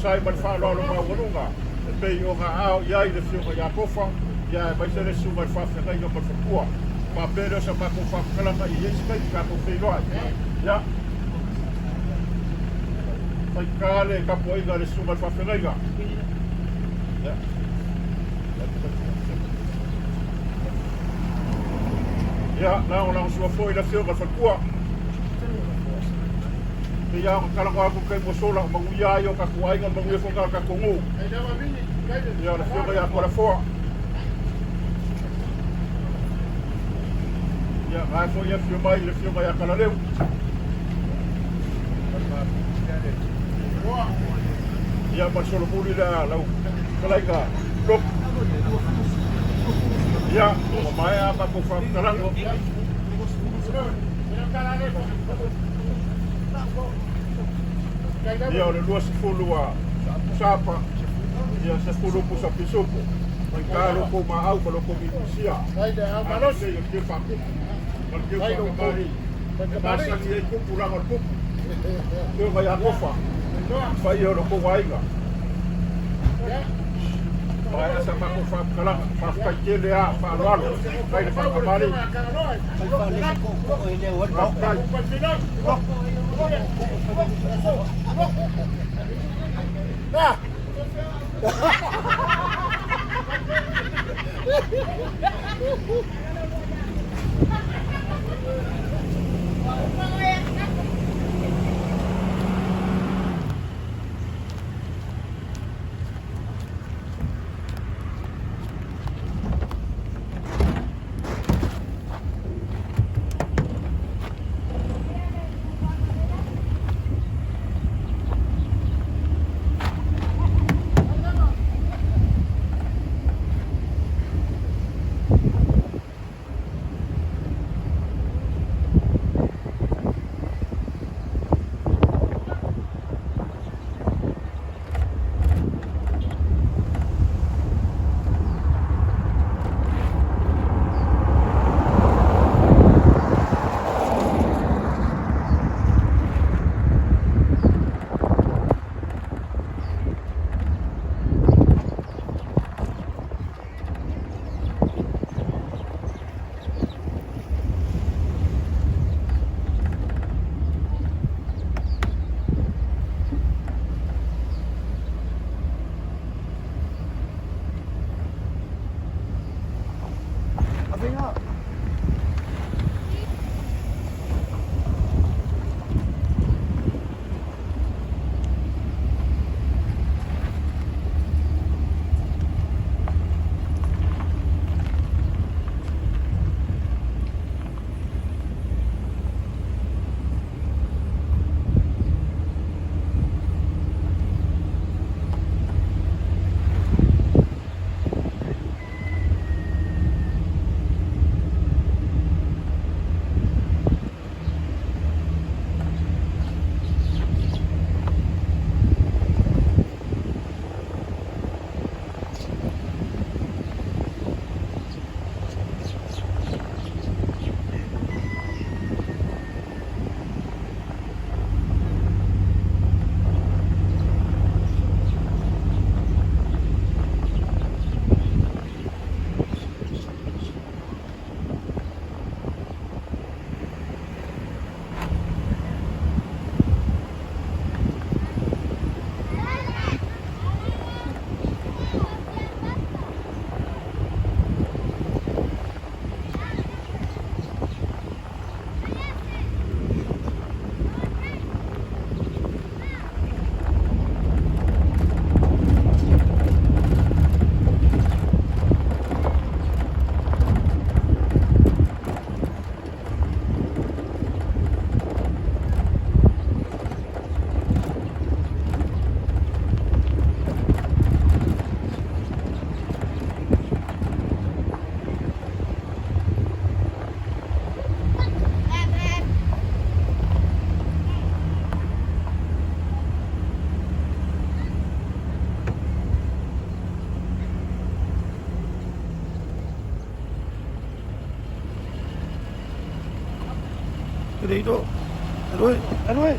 Sai ma le faaaloalo maualuga e pei ona aao i ai le Afioga ia Tofa, ia aemaise le susuga i le faafeagaiga ma le faletua. Faapea lea o sa matou faamatalaga i ai se taimi tatou feiloai. Ia, faigata le tapuaiga a le susuga i le faafeagaiga. Ia. Ia, lagolagosua foi le Afioga i le faletua. Pei lava ona talanoa atu i le taimi ua sola, o manuia lava ia o tatou aiga, o le manuia foi lena o le tatou nuu. Ia, o le Afioga ia Toleafoa. Ia, na foi e afio mai le Afioga ia Kalaleu. Ia, ma le solomuli lea lau fetalaiga Loku. Ia, ua maea a matou faamatalaga. Ia, o le 20 a Sapa, ia 10 pusa pisupo. Faigata lo kou maau ma lo kou mimisia. A lelei o le teu faakupu ma le teu faakamali. E masani ai kupu laga o le kupu. Afioga ia Tofa, paia o lo kou aiga. Maea sa matou faamatalaga. Faafetai tele a faaaloalo. Mai le faakamali. Faafetai. dito. Aduh, aduh.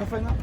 Kafe na.